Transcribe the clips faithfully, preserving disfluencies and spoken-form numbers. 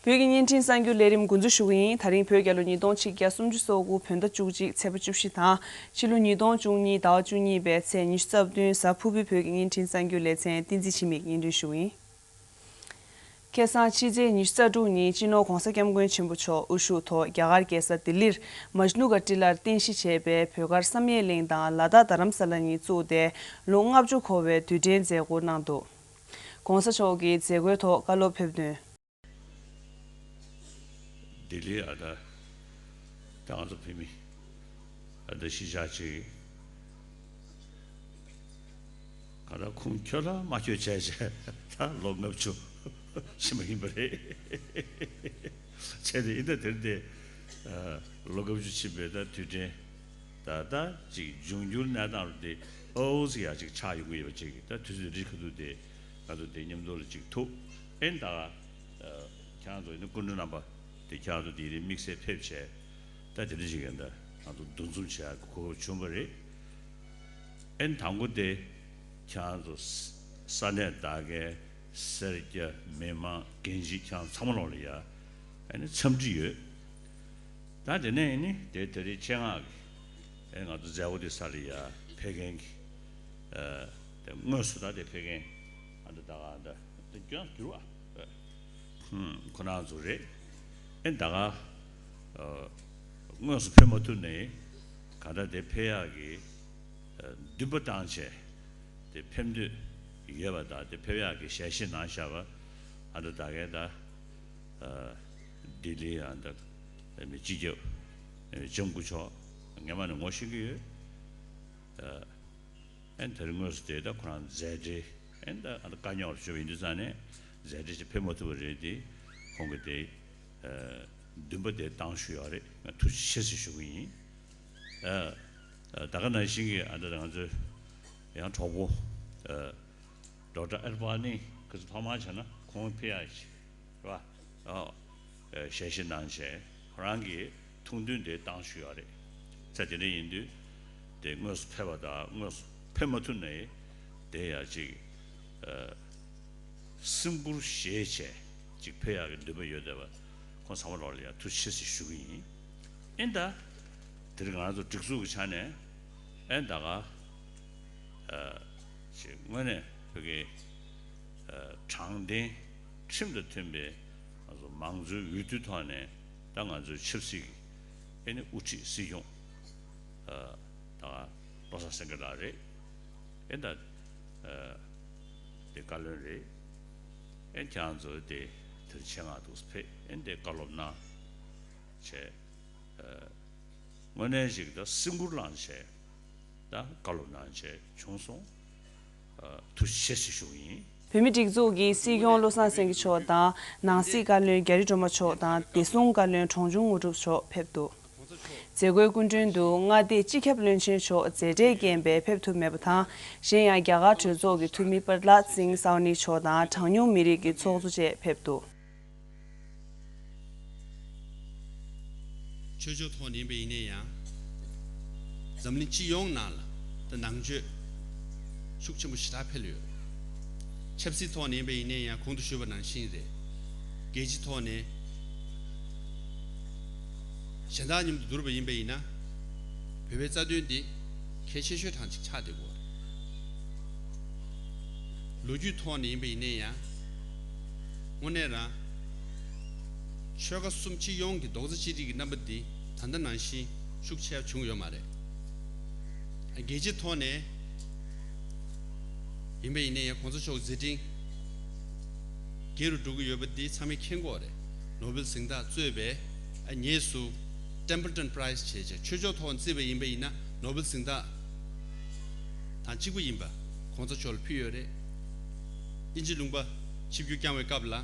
བོད་ཀྱི་བརྙན་འཕྲིན་གསར་འགྱུར་ལས་རིམ་འགོ་འཛུགས་ཞུ་གི་ཡིན། ད་རིང་བོད་རྒྱལ་ལོ་ཉིས་སྟོང་ཆིག་བརྒྱ་སུམ་ཅུ་སོ་དགུ་བོད་ཟླ་བཅུ་གཅིག་ཚེས་པ་བཅུ་བཞི་དང་། ཕྱི་ལོ་ཉིས་སྟོང་བཅུ་གཉིས་ཟླ་བ་བཅུ་གཉིས་པའི་ཚེས་ཉི་ཤུ་རྩ་བདུན་གཟའ་ཕུར་བུའི་བོད་ཀྱི་བརྙན་འཕྲིན་གསར་འགྱུར་ལེ་ཚན་བསྟན་འཛིན་འཆི་མེད་ཀྱིས་སྙན་སྒྲོན་ཞུ་གི་ཡིན། ཁ་སང་ཕྱི་ཚེས་ཉི་ཤུ་རྩ་དྲུག་ཉིན་སྤྱི་ནོར་༧གོང་ས་༧སྐྱབས་མགོན་ཆེན་པོ་མཆོག་དབུ་བཞུགས་ཐོག་རྒྱ་གར་རྒྱལ་ས་ལྡི་ལིར་མཇནུ་ག་ཊི་ལར་རྟེན་གཞི་བྱས་པའི་བོད་མཁར་བསམ་ཡས་གླིང་དང་ལ་དྭགས་རྡ་རམ་ས་ལ་གཉིས་བཙུགས་ཏེ་ལོ་ལྔ་བཅུ་འཁོར་བའི་དུས་དྲན་མཛད་སྒོ་གནང་འདུག ྋགོང་ས་མཆོག་གིས་མཛད་སྒོའི་ཐོག་བཀའ་སློབ་ཕེབས་དོན། ལྡི་ལི་ཨ་ད་ད་ང་ཚོ་བོད་མི་ཨ་ད་གཞིས་ཆགས་ཅིག་ག་ད་ཁུངས་འཁྱོལ་ལ་མ་འཁྱོལ་བྱས་བྱས་ད་ལོ་ལྔ་བཅུ་ཕྱིན་པ་ཡིན་པ་རེད། བྱས་ཏེ་ཡིན་ད་དེར་དེ་ལོ་ལྔ་བཅུ་ཕྱིན་པའི་ད་དུས་དྲན་ད་ད་ཅིག་འབྱུང་འགྱུར་གནས་སྟངས་རུ་དེ་ཨོ་ཟི་ཡ་ཅིག་ཆགས་ཡོང་གི་ཡོད་པ་ཅིག་ད་དུས་ཚོད་རིང་ཁ་ཐུག་དེ་ང་ཚོ་དེ་མཉམ་དུ་ལ་ཅིག་ཐུག་ཨེ་ད་ཁྱེད་རང་ཚོ་ཡིན་ན་སྐུ་མགྲོན་རྣམ་པ་དེ་ཁྱེད་རང་ཚོ་དེ་རིང་དམིགས་བསལ་ཕེབས་བྱས་ད་དེ་འདྲ་ཅིག་ཡིན་ད་ང་ཚོ་འདུ་འཛོམས་བྱེད་ཡག་གི་གོ་སྐབས་བྱུང་བ་རེད། ཨེ་དང་པོ་དེ་ཁྱེད་རང་ཚོ་ས་གནས་དག་གའི་སེར་སྐྱ་མི་མང་རྒན་བཞིན་ཁྱེད་རང་ཚང་མ་ལོག་ལ་ཡ་ཨེ་ནི་འཚམས་འདྲི་ཡོད། ད་དེ་ནས་ཨེ་ནི་དེ་དེ་རིང་ཆེད་མངགས་ཀྱི་ཨེ་ང་ཚོ་མཛད་སྒོ་དེ་ས་ལ་ཡ་ཕེབས་མཁན་གྱི་ཨེ་དེ་དངོས་སུ་ད་དེ་ཕེབས་མཁན་ཨ་འདི་ད་ག་ད་དེ་སྐྱོན་འགྱུར་བ་ཨེ་ཁོ་རང་ཚོ་རེད། ཨེ་ད་ག་ཨེ་དངོས་སུ་ཕེབས་མ་ཐུབ་ནའི་ག་ད་དེ་ཕེབས་ཡག་གི་འདུན་པ་བཏང་བྱས་དེ་ཕེབས་འདོད་ཡོད་པ་དང་དེ་ཕེབས་ཡག་གི་ཞལ་བཞེས་གནང་བཞག་པ་ཨ་ད་ད་གའི་ད་ལྡི་ལི་ཨ་ད་སྤྱི་ཁྱབ་ལྕམ་སྐུ་མཆོག་ངས་མ་ནས་ངོ་ཤེས་ཀྱི་ཡོད། ཨ་ནི་དེར་དངོས་སུ་དེ་ད་ཁོ་རང་མཛད་བྲེལ་ཨ་ནི་ད་ཨ་ད་དཀའ་རྙོག་ལ་ཞུགས་པ་ཡིན་དུས་ཙང་ནས་མཛད་བྲེལ་ཞིག་ཕེབས་མ་ཐུབ་པ་རེད་དེ་ཁོང་གི་དེ་འདུན་པ་དེ་བཏང་ཞུ་ཡོད་རེད། ང་ཐུགས་རྗེ་ཆེ་ཟེར་ཞུ་གི་ཡིན། ཨ་ད་ག་ནང་བཞིན་གྱི་ཨ་ད་ང་ཚོའི་ཡང་གྲོགས་པོ་ཨ་ཌོག་ཊར་ཨེར་པ་ནི་ཁོ་ཚོ་ཐོག་མར་བྱས་ན་ཁོང་ཕེབས་ཡག་ཞིག་རེད་པ། ཨ་ཞལ་བཞེས་གནང་བྱས་ཁོ་རང་གི་ཐུགས་འདུན་དེ་བཏང་ཞུ་ཡོད་རེད། ཚེ་དེ་འདྲ་ཡིན་དུས་དེ་དངོས་སུ་ཕེབས་པ་དང་དངོས་སུ་ཕེབས་མ་ཐུབ་ནའི་དེ་ཡ་ཅིག་ཨ་སེམས་ཁུར་བཞེས་བྱས་ཅིག་ཕེབས་ཡག་གི་འདུན་པ་ཡོད་བསྡད་པ་ཁོང་ཚང་མ་ལོག་ལ་ཡ་ཐུགས་རྗེ་ཆེ་ཞུ་གི་ཡིན། ཨེ་ད་དེ་རིང་ང་རང་ཚོ་སྒྲིག་འཛུགས་ཀྱི་ཆ་ནས་ཨེ་ད་ག་ཨ་ཅིག་དངོས་གནས་བོད་ཀྱི་ཨ་དྲང་བདེན་ཁྲིམས་དང་མཐུན་པའི་ང་ཚོ་མང་གཙོའི་འོས་བསྡུའི་ཐོག་ནས་ད་ང་ཚོའི་ཆབ་སྲིད་ཀྱི་ཨེ་ནི་དབུ་ཁྲིད་སྲིད་སྐྱོང་ཨ་ད་བློ་བཟང་སེང་གེ་ལགས་རེད། ཨེ་ད་ཨ་དེ་བཀའ་བློན་རེད། ཨེ་ཁྱེད་རང་ཚོ་དེ་དེར་ཆེད་མངགས་འདུག་ཕེབས་ཨེ་དེ་བཀའ་སློབ་གནང་བྱས་ཨ་དངོས་གནས་ཞིག་ད་སེམས་ཁུར་བླངས་བྱས་ད་བཀའ་སློབ་གནང་བྱས་བྱུང་སོང་། ཨ་ཐུགས་རྗེ་ཆེ་ཞུ་གི་ཡིན། བོད་མིའི་སྒྲིག་འཛུགས་ཀྱི་སྲིད་སྐྱོང་བློ་བཟང་སེང་གེ་མཆོག་དང་ནང་སྲིད་བཀའ་བློན་རྒྱ་རི་སྒྲོལ་མ་མཆོག་དང་བདེ་སྲུང་བཀའ་བློན་གྲོང་ཆུང་དངོས་གྲུབ་མཆོག་ཕེབས་འདུག་མཛད་སྒོའི་སྐུ་མགྲོན་དུ་མངའ་སྡེའི་སྤྱི་ཁྱབ་བློན་ཆེན་མཆོག་མཛད་བྲེལ་རྐྱེན་པས་ཕེབས་ཐུབ་མེད་པ་དང་། གཞན་ཡང་རྒྱ་གར་གྲོས་ཚོགས་ཀྱི་འཐུས་མི་པར་ལ་ཚིང་སའོ་ནི་མཆོག་དང་གྲངས་ཉུང་མི་རིགས་ཀྱི་ཚོགས་གཙོ་བཅས་ཕེབས་འདུག་ཆོས་ཕྱོགས་ཐོག་ནས་ཡིན་པ་ཡིན་ན་ཡང་། འཛམ་གླིང་སྤྱི་ཡོངས་ནང་ལ་ད་ནང་ཆོས་ཤུགས་ཆེན་པོ་ཞེ་དྲག་འཕེལ་ཡོད། ཆབ་སྲིད་ཐོག་ནས་ཡིན་པ་ཡིན་ན་ཡང་གོང་དུ་ཞུས་པ་ནང་བཞིན་རེད། རྒྱལ་སྤྱི་ཐོག་ནས་གཞན་དག་མཉམ་དུ་བསྡུར་བ་ཡིན་པ་ཡིན་ན། བོད་པའི་རྩ་དོན་འདི་གལ་ཆེ་ཤོས་དང་གཅིག་ཆགས་བསྡད་ཡོད་རེད། ལོ་རྒྱུས་ཐོག་ནས་ཡིན་པ་ཡིན་ན་ཡང་། དངོས་གནས་རང་། ཆོལ་ཁ་གསུམ་སྤྱི་ཡོངས་ཀྱི་རྡོག་རྩ་གཅིག་སྒྲིལ་གྱི་རྣམ་པ་འདི་ད་ལྟ་ནང་བཞིན་ཤུགས་ཆེ་བྱུང་ཡོད་མ་རེད། རྒྱལ་སྤྱིའི་ཐོག་ནས་ཡིན་པ་ཡིན་ན་ཡང་གོང་ས་མཆོག་མཛད་འཕྲིན་རྒྱས་རུ་འགྲོ་གི་ཡོད་པ་འདི་ཚང་མས་མཁྱེན་གྱི་ཡོད་རེད། ནོ་བེལ་གཟེངས་རྟགས་གཙོས་པའི་ཨ་ཉེས་སུ་Templeton Prize་བྱས་བྱས་ཆོས་ཕྱོགས་ཐོག་ནས་བརྩིས་པ་ཡིན་པ་ཡིན་ན་ནོ་བེལ་གཟེངས་རྟགས་དང་གཅིག་པ་ཡིན་པ་གོང་ས་མཆོག་ལ་ཕུལ་ཡོད་རེད། དབྱིན་ཇི་ལུང་པ་ཆིབས་བསྒྱུར་བསྐྱངས་པའི་སྐབས་ལ་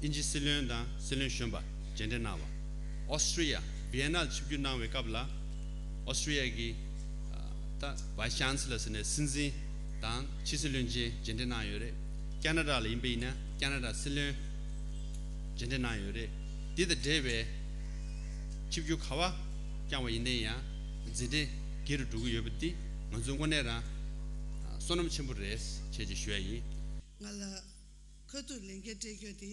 དབྱིན་ཇིའི་སྲིད་བློན་དང་སྲིད་བློན་གཞོན་པ་མཇལ་འཕྲད་གནང་བ། ཨོ་སི་ཀྲི་ཡ་ཝི་ཡེ་ན་ལ་ཆིབས་བསྒྱུར་གནང་བའི་སྐབས་ལ་ཨོ་སི་ཀྲི་ཡ་གི་ད་Vice Chancellor་ཟེར་ནས་སྲིད་འཛིན་དང་ཕྱི་སྲིད་བློན་ཆེན་མཇལ་འཕྲད་གནང་ཡོད་རེད། ཁ་ན་ཌ་ལ་ཡིན་པ་ཡིན་ན་ཁ་ན་ཌ་སྲིད་བློན་མཇལ་འཕྲད་གནང་ཡོད་རེད། འདི་དང་འབྲེལ་བའི་ཆིབས་བསྒྱུར་ག་བ་བསྐྱངས་པ་ཡིན་ན་ཡང་མཛད་འཕྲིན་རྒྱས་རུ་འགྲོ་གི་ཡོད་པ་འདི་ང་ཚོའི་དངོས་གནས་རང་བསོད་ནམས་ཆེན་པོ་རེད་ཅེས་ཀྱི་ཞུ་ཡ་ཡིན། ང་ལ་ཁ་ཐུག་ལན་འགེལ་སྤྲད་རྒྱུ་དེ་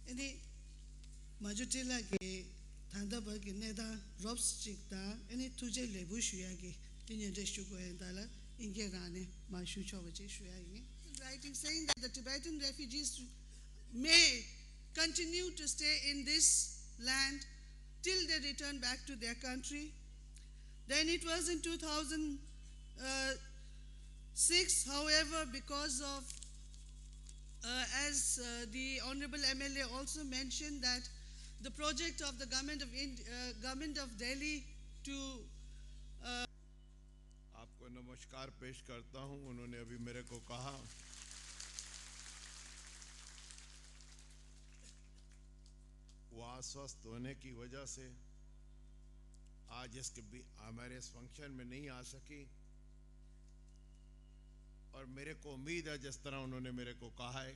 ཨ་ནི། མ་ཇུ་ཏི་ལ་གི་ད་ལྟ་བར་གྱི་གནས་སྟངས་རོབ་ཅིག་དང་ཨ་ནི་ཐུགས་རྗེ་ལེགས་འབུལ་ཞུ་ཡ་གི་དེ་སྙན་སྒྲོན་ཞུ་དགོས་ཡིན། ད་ལ་ཨིན་སྐད་རང་ནས་མ་ཞུ་ཆོག་པ་ཅིག་ཞུ་ཡ་ཡིན། Writing saying that the Tibetan refugees may continue to stay in this land till they return back to their country. Then it was in two thousand six, however, because of, uh, as uh, the Honorable M L A also mentioned, that the project of the government of Ind- uh, government of Delhi to uh, आपको नमस्कार पेश करता हूं। उन्होंने अभी मेरे को कहा, वो अस्वस्थ होने की वजह से आज इसके भी हमारे इस फंक्शन में नहीं आ सकी। और मेरे को उम्मीद है, जिस तरह उन्होंने मेरे को कहा है,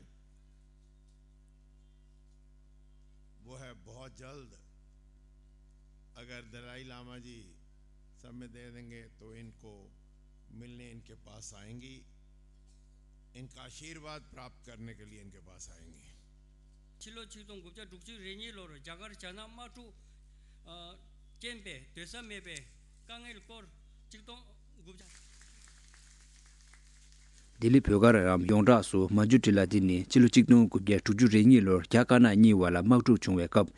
वो है बहुत जल्द अगर दलाई लामा जी समय दे देंगे तो इनको मिलने इनके पास आएंगी, इनका आशीर्वाद प्राप्त करने के लिए इनके पास आएंगी। ཕྱི་ལོ་ཆིག་སྟོང་དགུ་བརྒྱ་དྲུག་ཅུ་རེ་གཉིས་ལོར་རྒྱ་གར་རྒྱ་ནག་དམག་འཁྲུག་ཨ་རྐྱེན་པས་སྡོད་ས་མེད་པའི་དཀའ་ངལ་སྐོར་ཆིག་སྟོང་དགུ་བརྒྱ། ལྡི་ལི་བོད་སྒར་རམ་ཡོངས་གྲགས་སུ་མ་ཇུ་ཏི་ལ་འདི་ནི་ཕྱི་ལོ་ཆིག་སྟོང་དགུ་བརྒྱ་དྲུག་ཅུ་རེ་གཉིས་ལོར་རྒྱ་དཀར་ནག་གཉིས་བར་ལ་དམག་འཁྲུག་བྱུང་བའི་སྐབས།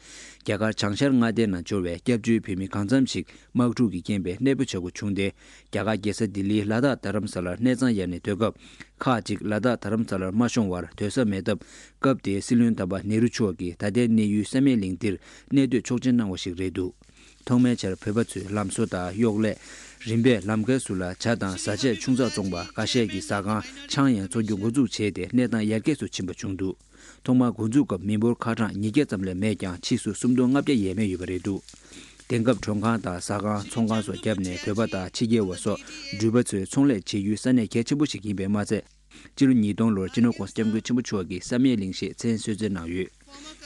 རྒྱ་གར་བྱང་ཤར་མངའ་སྡེ་ནང་འབྱོར་བའི་སྐྱབས་བཅོལ་བོད་མི་གང་འཚམ་ཞིག་དམག་འཁྲུག་གི་རྐྱེན་པས་གནས་སྤོ་བྱ་དགོས་བྱུང་སྟེ། རྒྱ་གར་རྒྱལ་ས་ལྡི་ལིའི་ལ་དྭགས་རྡ་རམ་ས་ལར་གནས་ཚང་གཡར་ནས་སྡོད་སྐབས། ཁག་ཅིག་ལ་དྭགས་རྡ་རམ་ས་ལར་མ་ཤོང་བར་སྡོད་ས་མེད་སྟབས། སྐབས་དེའི་སྲིད་བློན་དམ་པ་ནེ་རུ་མཆོག་གིས་ད་ལྟའི་གནས་ཡུལ་བསམ་ཡས་གླིང་འདིར་གནས་སྡོད་ཆོག་མཆན་གནང་བ་ཞིག་རེད་འདུག་ཐོག་མའི་ཆར་བོད་པ་ཚོས་ལམ་བཟོ་དང་གཡོག་ལས། རིམ་པས་ལམ་ཁའི་ཟུར་ལ་ཇ་དང་བཟའ་ཆས་ཆུང་ཙག་བཙོང་པ་འགའ་ཤས་ཀྱིས་ཟ་ཁང་ཆང་ཡང་བཙོང་རྒྱུ་འགོ་འཛུགས་བྱས་ཏེ་གནས་སྟངས་ཡར་རྒྱས་སུ་ཕྱིན་པ་བྱུང་འདུག་ཐོག་མར་འགོ་འཛུགས་སྐབས་མི་འབོར་ཁ་གྲངས་ཉིས་བརྒྱ་ཙམ་ལས་མེད་ཀྱང་ཕྱིས་སུ་སུམ་སྟོང་ལྔ་བརྒྱ་ཡས་མས་ཡོད་པ་རེད་འདུག་དེང་སྐབས་མགྲོན་ཁང་དང་ཟ་ཁང་ཚོང་ཁང་སོགས་བརྒྱབ་ནས་བོད་པ་དང་ཕྱི་རྒྱལ་བ་སོགས་འགྲུལ་པ་ཚོས་ཚོང་ལས་བྱེད་ཡུལ་ས་གནས་གལ་ཆེན་པོ་ཞིག་ཡིན་པས་མ་ཚད། སྤྱི་ལོ་ཉིས་སྟོང་ལོར་སྤྱི་ནོར་༸གོང་ས་༸སྐྱབས་མགོན་ཆེན་པོ་མཆོག་གིས་བསམ་ཡས་གླིང་ཞེས་མཚན་གསོལ་སྩལ་གནང་ཡོད།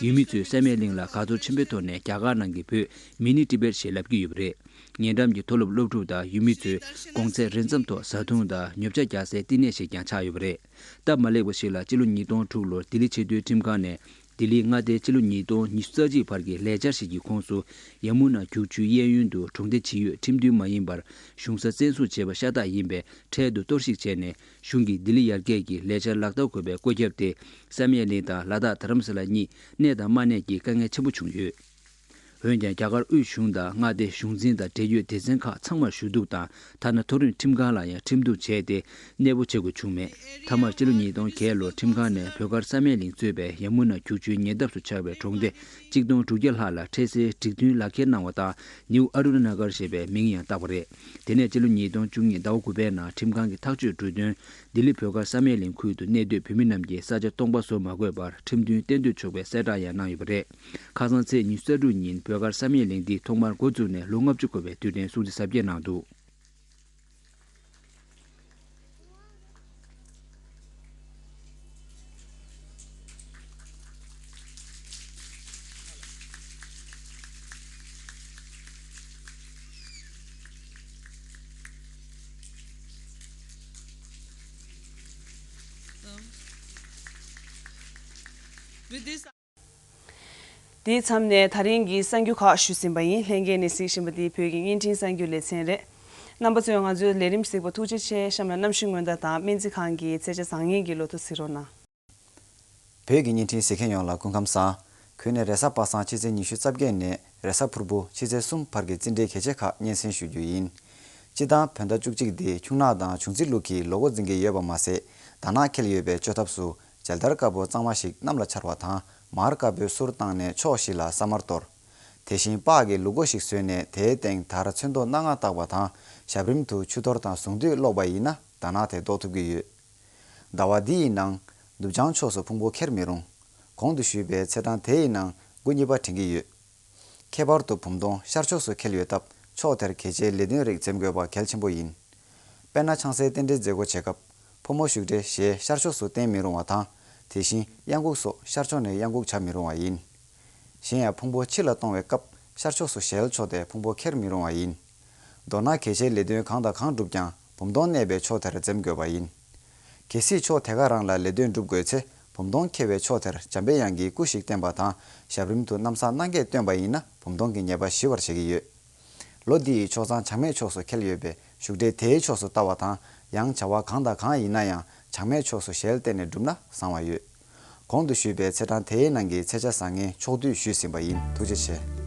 ཡུལ་མི་ཚོས་བསམ་ཡས་གླིང་ལ་དགའ་ཚོར་ཆེན་པོའི་ཐོག་ནས་རྒྱ་གར་ནང་གི་བོད་མི་ནི་ཊི་བེཊ་ཞེས་ལབ་ཀྱི་ཡོད་པ་རེད། ཉེ་འགྲམ་གྱི་མཐོ་སློབ་སློབ་ཕྲུག་དང་ཡུལ་མི་ཚོས་གོང་ཚད་རེ་མཚམས་ཐོག་བཟའ་འཐུང་དང་ཉོ་ཆ་རྒྱག་སའི་བསྟི་གནས་ཤིག་ཀྱང་ཆགས་ཡོད་པ་རེད། སྟབས་མ་ལེགས་པ་ཞིག་ལ་སྤྱི་ལོ་ཉིས་སྟོང་དྲུག་ལོར་ལྡི་ལི་ཆེས་མཐོའི་ཁྲིམས་ཁང་ནས་ལྡི་ལིའི་མངའ་སྡེའི་སྤྱི་ལོ་ཉིས་སྟོང་ཉི་ཤུ་རྩ་གཅིག་བར་གྱི་ལས་འཆར་ཞིག་གི་ཁོངས་སུ་ཡ་མུ་ན་རྒྱུག་ཆུའི་གཡས་གཡོན་དུ་གྲོང་སྡེ་ཇི་ཡོད་ཁྲིམས་མཐུན་མ་ཡིན་པར་གཞུང་ས་བཙན་བཟུང་བྱས་པ་ཤ་སྟག་ཡིན་པས་འཕྲལ་དུ་གཏོར་བཤིག་བྱས་ནས། གཞུང་གིས་ལྡི་ལི་ཡར་རྒྱས་ཀྱི་ལས་འཆར་ལག་བསྟར་དགོས་པའི་བཀོད་ཁྱབ་སྟེ། བསམ་ཡས་གླིང་དང་ལ་དྭགས་རྡ་རམ་ས་ལ་གཉིས་གནས་དང་མ་གནས་ཀྱི་དཀའ་ངལ་ཆེན་པོ་བྱུང་ཡོད། འོན་ཀྱང་རྒྱ་གར་དབུས་གཞུང་དང་མངའ་སྡེ་གཞུང་འཛིན་དང་འབྲེལ་ཡོད་སྡེ་ཚན་ཁག་ཚང་མར་ཞུ་གཏུག་དང་ཐ་ན་མཐོ་རིམ་ཁྲིམས་ཁང་ལ་ཡང་ཁྲིམས་གཏུག་བྱས་ཏེ་གནས་སྤོ་བྱེད་དགོས་བྱུང་མེད། མཐའ་མར་སྤྱི་ལོ་ཉིས་སྟོང་བརྒྱད་ལོར་ཁྲིམས་ཁང་ནས་བོད་སྒར་བསམ་ཡས་གླིང་གཙོས་པའི་ཡ་མུ་ན་རྒྱུག་ཆུའི་ཉེ་འདབས་སུ་ཆགས་པའི་གྲོང་སྡེ་གཅིག་སྟོང་དྲུག་བརྒྱ་ལྷག་ལ་འཕྲལ་སེལ་སྒྲིག་མཐུན་ལག་ཁྱེར་གནང་བ་དང་ནིའུ་ཨ་རུ་ན་ན་གར་ཞེས་པའི་མིང་ཡང་བཏགས་པ་རེད། དེ་ནས་སྤྱི་ལོ་ཉིས་སྟོང་བཅུ་གཉིས་ཟླ་བ་དགུ་པའི་ནང་ཁྲིམས་ཁང་གི་ཐག་གཅོད་གྲོས་དོན། ལྡི་ལི་བོད་སྒར་བསམ་ཡས་གླིང་ཁུལ་དུ་གནས་སྡོད་བོད་མི་རྣམས་ཀྱིས་ས་ཆ་སྟོང་པ་བཟོ་མ་དགོས་པར་ཁྲིམས་མཐུན་གཏན་སྡོད་ཆོག་པའི་གསལ་བསྒྲགས་ཡང་གནང་ཡོད་པ་རེད། ཁ་སང་ཚེས་ཉི་ཤུ་རྩ་དྲུག་ཉིན་བོད་སྒར་བསམ་ཡས་གླིང་འདི་ཐོག་མར་འགོ་བཙུགས་ནས་ལོ་ལྔ་བཅུ་འཁོར་བའི་དུས་དྲན་སྲུང་བརྩི་གཟབ་རྒྱས་གནང་འདུག་དེའི་མཚམས་ནས་ད་རིང་གི་གསར་འགྱུར་ཁག་ཞུས་ཟིན་པ་ཡིན། ལྷན་རྒྱས་ནས་གཟིགས་བཞིན་པ་འདི་བོད་ཀྱི་བརྙན་འཕྲིན་གསར་འགྱུར་ལེ་ཚན་རེད། རྣམ་པ་ཚོས་ང་ཚོའི་ལས་རིམ་གཟིགས་པར་ཐུགས་རྗེ་ཆེ། གཤམ་ལ་གནམ་གཤིས་སྔོན་བརྡ་དང་སྨན་རྩིས་ཁང་གི་ཚེས་ཆ་བཟང་ངན་གྱི་ལོ་ཐོ་གཟིགས་རོགས་གནང་། བོད་ཀྱི་བརྙན་འཕྲིན་གཟིགས་མཁན་ཡོངས་ལ་སྐུ་ཁམས་བཟང་། གུས་ནས་རེས་གཟའ་པ་སངས་ཕྱི་ཚེས་ཉི་ཤུ་རྩ་བརྒྱད་ནས་རེས་གཟའ་ཕུར་བུ་ཕྱི་ཚེས་གསུམ་བར་གྱི་རྩིས་འབྲས་གལ་ཆེ་ཁག་སྙན་སེང་ཞུ་རྒྱུ་ཡིན། སྤྱི་བཏང་བོད་ཟླ་བཅུ་གཅིག་འདི་ཁྱུང་ནག་དང་འབྱུང་རྩིས་ལུགས་ཀྱི་ལོ་འགོ་འཛིན་གྱི་ཡོད་པ་མ་ཟད། དར་ནག་འཁེལ་ཡོད་པའི་བཅོས་ཐབས་སུ་འཇལ་དར་དཀར་པོ་གཙང་མ་ཞིག་གནམ་ལ་འཕྱར་བ་དང་མར་དཀར་པོའི་སུར་བཏང་ནས་ཕྱོགས་བཞི་ལ་ས་དམར་གཏོར། དེ་བཞིན་སྤགས་ཀྱི་ལུག་མགོ་ཞིག་བཟོས་ནས་དེའི་སྟེང་དར་ཚོན་མདོག་སྣ་ལྔ་བཏགས་པ་དང་ཞབས་རིམ་དུ་ཆུ་གཏོར་དང་གཟུངས་འདུས་ཀློག་པ་ཡིན་ན་དར་ནག་དེ་ཟློག་ཐུབ་ཀྱི་ཡོད། ཟླ་བ་འདི་ཡི་ནང་ནུབ་བྱང་ཕྱོགས་སུ་ཕུང་པོ་འཁྱེར་མི་རུང་། གོང་དུ་ཞུས་པའི་ཚེས་གྲངས་དེ་ཡི་ནང་དགུ་གཉིས་པ་འདྲེན་གྱི་ཡོད། ཁྱད་པར་དུ་བུམ་སྟོང་ཤར་ཕྱོགས་སུ་འཁེལ་ཡོད་སྟབས་ཕྱོགས་དེར་གལ་ཆེའི་ལས་དོན་རིགས་འཛེམ་དགོས་པ་གལ་ཆེན་པོ་ཡིན། དཔེར་ན་ཆང་སའི་རྟེན་འབྲེལ་མཛད་སྒོ་བྱེད་སྐབས་ཕོ་མོ་བཞུགས་གྲལ་ཞལ་ཤར་ཕྱོགས་སུ་བསྟན་མི་རུང་བ་དང་། དེ་བཞིན་གཡང་འགུགས་སོགས་ཤར་ཕྱོགས་ནས་གཡང་འགུགས་བྱ་མི་རུང་བ་ཡིན། གཞན་ཡང་ཕུང་པོ་ཕྱི་ལ་གཏོང་བའི་སྐབས་ཤར་ཕྱོགས་སུ་ཞལ་ཕྱོགས་ཏེ་ཕུང་པོ་འཁྱེར་མི་རུང་བ་ཡིན། མདོར་ན་གལ་ཆེའི་ལས་དོན་གང་དང་གང་བསྒྲུབས་ཀྱང་བུམ་སྟོང་གནས་པའི་ཕྱོགས་དེར་འཛེམ་དགོས་པ་ཡིན། གལ་སྲིད་ཕྱོགས་དེ་ག་རང་ལ་ལས་དོན་སྒྲུབ་དགོས་ཚེ་ བུམ་སྟོང་འཁེལ་བའི་ཕྱོགས་དེར་འཇམ་པའི་དབྱངས་ཀྱི་སྐུ་ཞིག་བསྟན་པ་དང་། ཞབས་རིམ་དུ་གནམ་ས་སྣ་བརྒྱད་བཏོན་པ་ཡིན་ན་བུམ་སྟོང་གི་ཉེས་པ་ཞི་བར་བྱེད་ཀྱི་ཡོད། ལོ་འདི་ཡི་ཕྱོགས་མཚམས་བྱང་སྨད་ཕྱོགས་སུ་འཁེལ་ཡོད་པས། བཞུགས་གྲལ་དེའི་ཕྱོགས་སུ་ལྟ་བ་དང་། ཡང་བྱ་བ་གང་དང་གང་ཡིན་ན་ཡང་བྱང་སྨད་ཕྱོགས་སུ་ཞལ་བསྟན་ནས་བསྒྲུབས་ན་བཟང་བ་ཡོད། གོང་དུ་ཞུས་པའི་ཚེས་གྲངས་དེའི་ནང་གི་ཚེས་ཆ་བཟང་ངན་ཕྱོགས་བསྡུས་ཞུས་ཟིན་པ་ཡིན། ཐུགས་རྗེ་ཆེ།